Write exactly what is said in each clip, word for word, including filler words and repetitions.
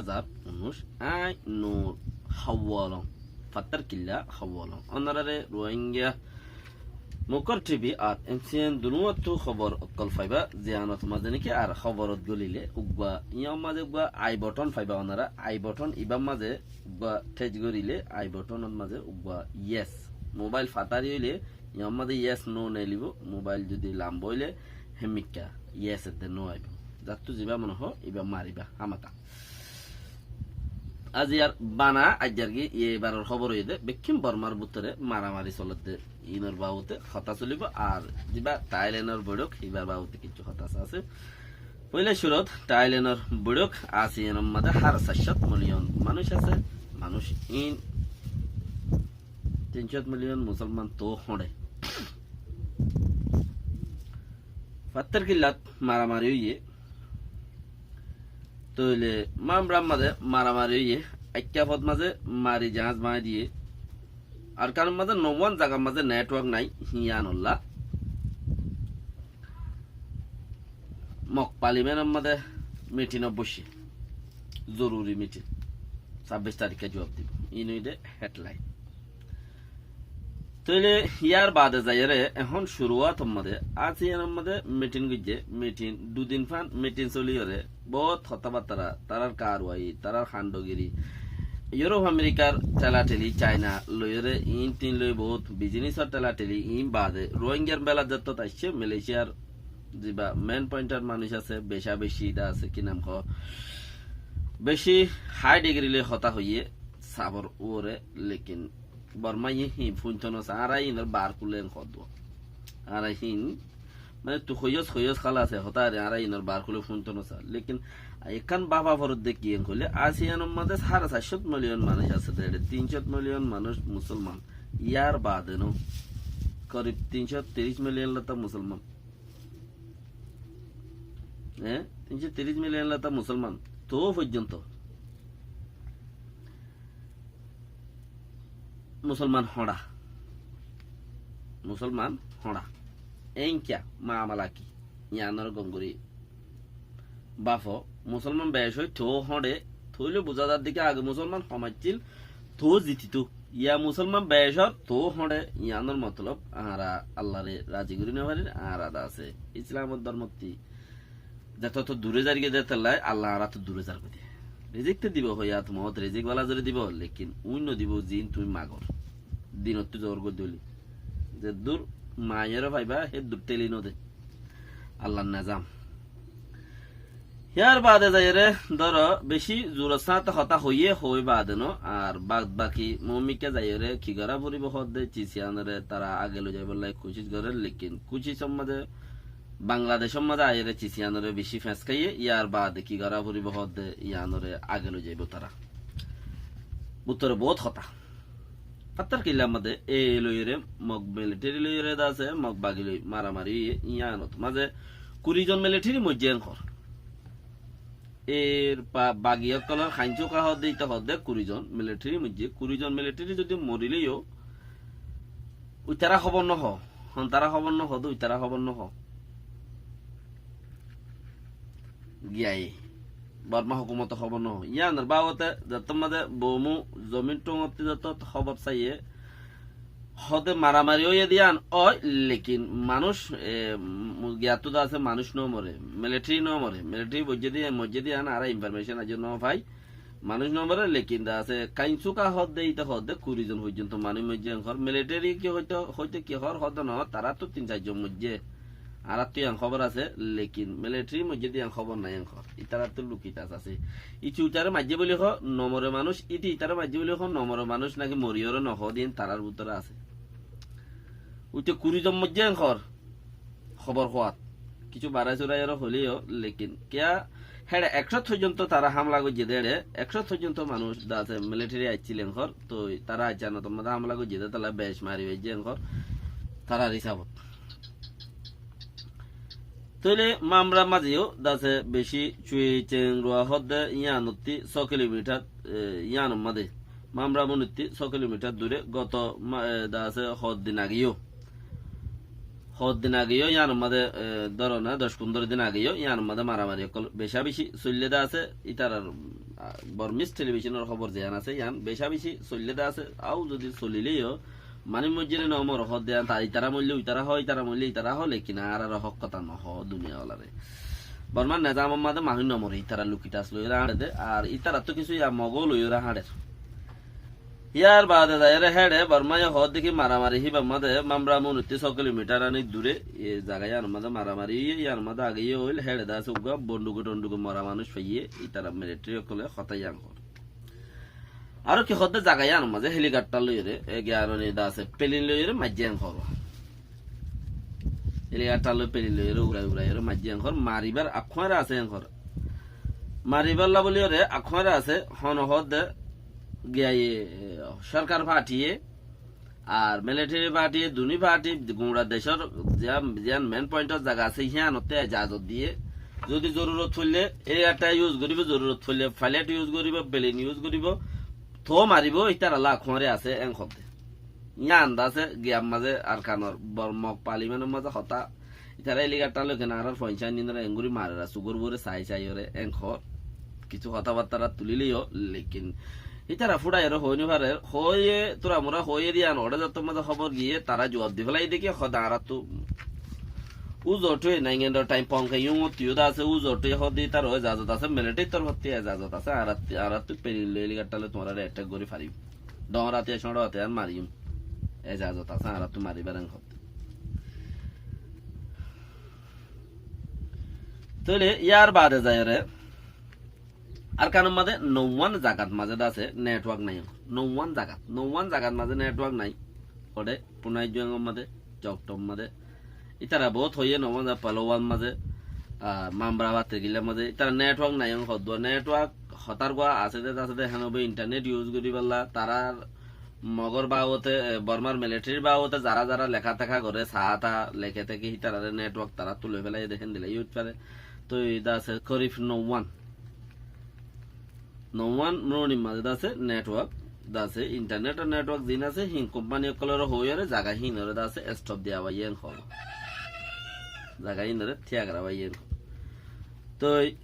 Zar unus, aññí Nur Hawalong, Fattar Killa Hawalong. Ónorare Rohingya Mukor T V ar M C N dunúattu hóbor ókkol faiba, ziyánot mazé niki ar hóborot golile uggúa, yían mazé uggúa I button faiba ónora, I button ibár mazé uggúa touch gorile, I buttonot mazé uggúa yes. Mobile fatari óile, yían mazé yes no neelibo, mobile zodi lamba óile, hémikka yes edde no aibo. Zattú zibá mone hoó, ibá mariba, hámata. Aijjar bana, aijjar ki, ibaror hóbor óiye de, bekkín Bormar bútore maramari soledde, inor babote hotá solibo, ar zibá Thailandor boiçók, ibar babote kissú hotá asé. Foila cúrut Thailandor boiçók, ASEANor mazé háre sair cót miliyon manúic asé, manúic in tin cót miliyon musolman toó hoñçe. Fattar Killat maramari óiye, tóile Mamrar mazé maramari óiye, Aikkafot mazé mari jaáñs bañdí diye, Arkanor mazé nouwán zagar mazé network nái, híyanolla Mok Parliamentor mazé mitinot boicce, zoruri mitin, sabbis tarikka juab dibo. Iín óilde headline. Tóile yar baade zaiyóre ehón curuator mazé ASEANor mazé mitin goijjé, mitin dui din fán mitin soliyóre bout hotábattára, tarár karwai, tarár handogiri, Iuróp Amerikar telatheli, Caina loiyóre iín tin loi bout bizinisor telatheli, iín baade Rohingyar bela zettót aiccé, Malaysiar zibá main pointor manúic asé, becá becí de asé, ki nam hoó, becí hái dhigiri loi hotá hoiyé, sabor uore, lekin Bormaye híin fúinto nosá, añára híinor bar kúle en hoddúa. Añára híin, mane, tui hoiyós, hoiyós hála asé, hotá are añára híinor bar kúle fúinto nosá. Lekin ekkán báfa foredde ki en hoilé, ASEANor mazé háre sair cót miliyon manúic asé, de, tin cót miliyon manúic musolman. Yar baade no, korib tin cót tiríc miliyon lata musolman. E, tin cót tiríc miliyon lata musolman. Toó foijjonto musolman hoñça. Musolman hoñça. Eén kiyá, mamala ki? Yíanor gom gorí báfo, musolman bec ói toó hoñçe, tóile buzá zar de ki age musolman hom accíl, toó zititó. Yá musolman bec ór, toó hoñçe, yíanor motolob añára Allare razi gorí nofarir, añára de asé Islamor dormottí zetót dure zargói de, étolla Alla añárattú dure zargói de. Rizik to dibo, hoyat moot rizik bala zori dibo, lekin uin no dibo ziín tuñí magor. Dinottú zobor goijjé óile, zeddúr maiyóre faiba, héddúr théli no de. Allar nezam. Yar baade zaiyóre, dóro, bicí zuror sáñte hotá hoiyé, hoi baade no, ar bad baki moómikká zaiyóre ki gorá foribó hoódde, cis yíanoré tará age loi zaibólla kucíc gorér, lekin kucícor mazé Bangladecór mazé aiyóre cis yíanoré bicí feñs káiye, yar baade ki gorá foribó hoódde, yíanoré age loi zaibó tará. Bútore boóut hotá. Fattar Killar mazé e loiyóre, Mok militeri loiyóre de asé, Mok bagi loi maramari óiye, yíanot mazé kuri zon militeri moijjé en hoór. Er pa-, bagi ókkolor hañsúka hoódde, íte hoódde kuri zon militeri moijjé, kuri zon militeri zodi moriléyo, uitará hóbor nohó, hontará hóbor nohó de, uitará hóbor nohó. Giyai, Borma hókumote hóbor nohó. Yíanor babote zettót mazé boumú zomin thuñottí zettót hóbor saiyé, hoódde maramari óiye de yían ói, lekin manúic, e, m-, giyattú de asé manúic no more, militeri no more, militeri boijjé de, moijjé de yían añára information aijjó no fai. Manúic no more, lekin de asé, kain súka hoódde, íte hoódde, kuri zon foijjonto manúic moijjé en hoór. Militeri ki hoito, hoito ki hoór, hoódde no, taráttu tin sair zon moijjé. Añárattú yián hóbor asé, lekin militeri moijjé de yián hóbor nái en hoór. Ítarattu lukitas asé. Íte uitaré maijjé buli hoó, no more manúic, íte ítare maijjé buli hoó, no more manúic naki moriyóre no hoó de yián tarár bútore asé. Uite kuri zon moijjé en hoór. Hóbor hoóat kissú barai surai aró hoilé yó, lekin kiyá héçe ekcót foijjonto tará hámla goijjé de héçe, ekcót foijjonto manúic de asé militeri aiccíl en hoór, toi tará aiccé yíanot mazé hámla goijjé de, étolla bec mari faijjé en hoór, tarár hísabot. Tóile Mamra mazé yó de asé bicí cui ceng rua hoódde yíanottí só kilomitar, e, yíanor mazé Mamra bunittí só kilomitar dure goto ma-, e, de asé hoddin age yó. Hoddin age yó yíanor mazé, e, dóro na, doc fundóro din age yó yíanor mazé maramari ókkol becá bicí soillé de asé, ítarar Bormís telibíconor hóbor ziyán asé, yían becá-becí soillé de asé, aññí zodi solilé yó, manúic moijjé né no more hoódde yían, tar itara moillé uitara hoó, itara moillé itara hoó, lekin añárar hók hotá no hoó duniyawalare. Bormár nezamor mazé manúic no more, itara luki tas loiyóre háñçe de, ar itarattú kissú yá Mogó loiyóre háñçer. Yár baade zaiyóre héçe Bormáye hoódde ki maramari híbar mazé Mamra Munittú só kilomitar aní dure, e zaga yíanor mazé maramari óiye, yíanor mazé age yó óil, héçe de asé uggúa bonduke tonduke mora manúic faiyé, itara militari ókkole hotá yían hoór. Aró ki hoódde zaga yíanor mazé helikoptar loiyóre, e giyaroni de asé pelin loiyóre maijjé en hoór. Helikoptar loi pelin loiyóre urai urai yóre maijjé en hoór, maribar akkuáñre asé en hoór. Maribar lá buliyóre akkuáñre asé, hone hoódde giyaye, e, sorkar fatiye, ar militari fatiye, duní fati, guñça decór ziyán, ziyán men pointor zaga asé, híyanotte ezazot diyé. Zodi zorurot foillé, e atta yus goríbo, zorurot foillé, failot yus goríbo, belin yus goríbo, toó maribo, ítarallá akkuáñre asé, en hoódde. Yían de asé, giyar mazé Arkanor bor Mog palimenor mazé hotá, itara helikoptar loi kene añárar foinsá aní nore engori marer, ar sugór uore sai sai yóre en hoór. Kissú hotábattára tulilé yó, lekin ítara fúçaiyóre hoói no farer, hoóiye, turamura hoóiye de yían oçé zottór mazé hóbor giyé, tará juab di félaiye de ki hoódde añárattú uzottú e naingendor thaim Pongkeng yóngottú yó de asé, uzottú e hoódde ítarar ezazot asé, militari torfóttu ezazot asé, añárattú, añárattú pelin loi helikoptar loi tuáñrare attack gorí fariyum. Dhoóñr átiyar, cóñço átiyar mariyum. Ezazot asé añárattú maribar en hoódde. Tóile yár baade zaiyóre Arkanor mazé nouwan zagat mazé de asé network nai. Nouwan zagat, nouwan zagat mazé network nai. Hoçé, Punai Juengor mazé, Coktom mazé. Ítara boóut hoiyé nouwan zagat, Palowar mazé, a, Mamra Batirgillar mazé. Ítara network nai, hoddúa network hotár gua asé de, asé de, héen óibo internet use goríballa, tarár Mogor babote, e, Bormar militarir babote zará zará leká teká goré, saá taá leké teké, hítararé network taráttu loi félaiyé de, héndilla yó óit faré. Toi de asé korib nouwan. Nouwan mrónir mazé de asé network, de asé internetor network ziín asé, híin kompani ókkolóre hoóiyoré zaga híinoré de asé stop diya baiyé en hoó. Zaga híinoré tíyag gorá baiyé en hoó. Toi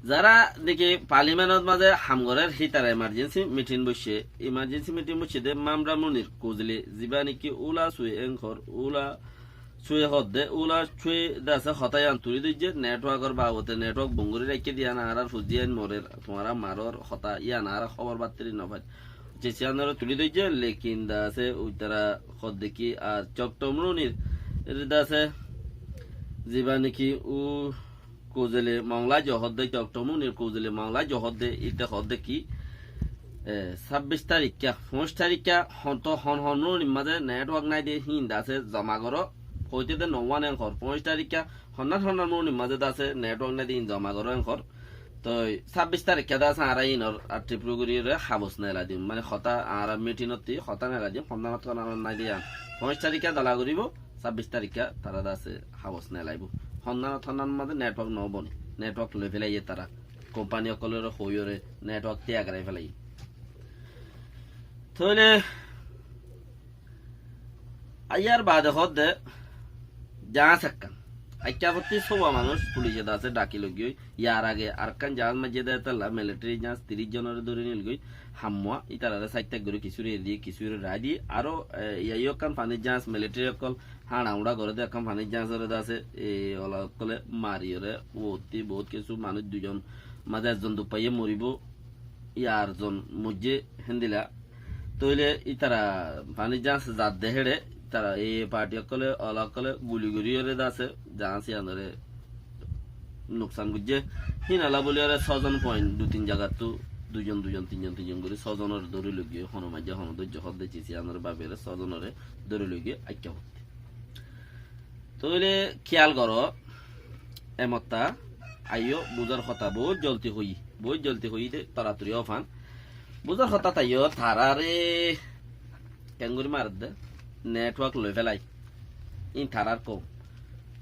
zará niki palimenot mazé ham gorér hítara emarjensi mitin boiccé, emarjensi mitin boiccé de Mamra Munir Kuzili, zibá niki Ula Sui en hoór, Ula Sui hoódde, Ula Sui de asé hotá yían tulí dóijje, networkor babote network bon gorí raikké de yían añárar fuain morer, tuáñra marór hotá yían añára hóbor battiri no fair. Ciciyanoré tulí dóijje, lekin de asé uitará hoódde ki, ar Coktom Runir, er de asé, zibá niki u Kuzili Mongla Johódde, Coktom Runir Kuzili Mongla Johódde, íte hoódde ki, e, sábbic tarikká, foñic tarikká, hon to hon hon runir mazé network nái de híin de asé zoma goró, hoité de nouwan en hoór, foñic tarikká, honnán honnán runir mazé de asé network nái de híin zoma goró en hoór. Toi sábbic tarikká de asé añára inor ar tripuru goríyoré habos neelai dim. Mane hotá añára mitinottí hotá neelai dim. Honnánot honnánot nái de yían. Foñic tarikká dola goríbo, sábbic tarikká tará de asé habos neelaibo. Honnánot honnánot mazé network no bone. Network loi félaiyé tará. Kompani ókkolóre hoóiyoré network tíyag gorai félaiyé. Tóile Aiyár baade hoódde jaáñs ekkán. Aikká fottí sówa manúic fulice de asé dhaki loigiyói. Yar age arekkán jaáñs maijjé de étalla militari jaáñs tiríc zonoré dóri nilgói. Hammúa ítararé sáit táik gorí kissúre eri diyé, kissúre raái diyé. Aró, e, yó ekkán fanír jaáñs militari ókkol háñça-úñça goré de ekkán fanír jaáñsoré de asé, e, ola ókkolé mariyoré uottí boóut kissú manúic duizon mazé ezzon duk faiyé moribóu. Yar zon moijjé héndilla. Tóile ítara fanír jaáñs zadde héçe, ítara e parti ókkolé, ola ókkolé guli goríyoré de asé, jaáñs yíanoré nuksan goijjé. Híin ola bóliyoré sózon fuain dui tin zagattú duizon duizon, tinzon tinzon gorí sózonoré dóri loigiyói, hono maijjé hono dóijjo hoódde cis yíanoré báfiyoré sózonoré dóri loigiyói aikká fottí. Tóile kiyál goró, emottá aiyó buzár hotá boóut zolti hoiyí, boóut zolti hoiyí de, toratori ófan. Buzár hotá taiyó taráre keéngorí maredde, network loi félai. Íin tarár koum.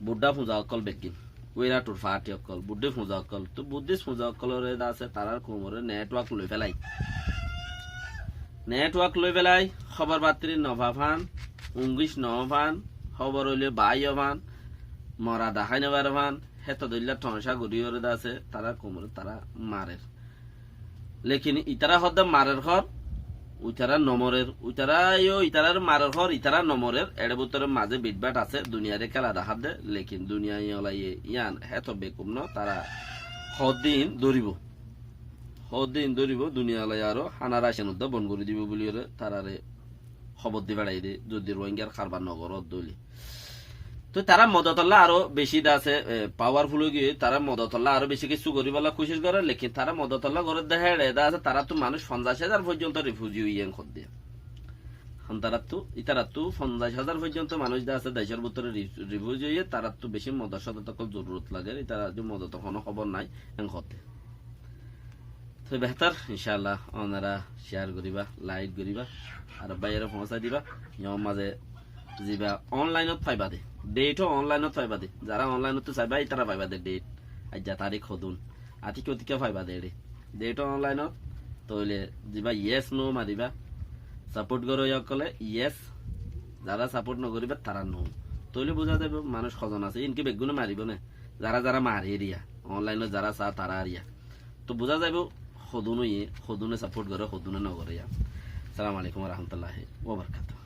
Buddha fuñza ókkol beggín. Wérathur fathi ókkol, Buddhist fuñza ókkol. Tóu Buddhist fuñza ókkolóre de asé, tarár koumoré network loi félai. Network loi félai, hóbor battiri no fa fán, ungíc no fa fán, hóbor óile baáiyo fán, mora dahái no fare fán, héto dóilla thoóñca goríyoré de asé, tarár koumoré tará marer. Lekin itará hoódde marer hoór, uitará nomorer, uitará yó itaráre marer hoór, itará nomorer, eçé bútore mazé bitbát asé, duniyaré kéla dahádde, lekin duniyai olaye yían héto bekuf no, tará hoódde iín dóribou. Hoódde iín dóribou, duniyai olaye aró hánar acen uddá bon gorí dibou buli oré taráre hóbor di feçai de, zodi Ruáingar karbar nogoródde óile. Toi tará modotolla aró beci de asé, e, pawarful ói giyé, tará modotolla aró beci kessú goríbolla kucíc goré, lekin tará modotolla goré de héçe de asé, taráttu manúic fonzaic házar foijjonto rifuzi óiye en hoddé. Hon taráttu, itarattú fonzaic házar foijjonto manúic de asé decór bútore ri-, rifuzi óiye, taráttu beci modot sodot ókkol zorurot lager, itará de modotor honó hóbor nái en hoddé. Toi behtar, incálla, onora ciyar goríba, laik goríba, ar báiyore foóñsai diba, yór mazé ziba onlainot faiba de, deit ó onlainot faiba de, zará onlainottú saiba, itará faiba de deit, aijja tarik hodún, atikka utikka faiba de eçé, deit ó onlainot, tóile ziba yes no mariba, sapót goró yó ókkole yes, zará sapót nogoríba tará no, tóile buzá zaibou manúic hozon asé, inki beggúne maribó né, zará zará mare eriya, onlainot zará sa tará eriya. Toi buzá zaibou hodún óiye, hodúne sapót goré, hodúne nogoré yían. Assalamu alaikum wa rahmatullahi wa barakatuhu.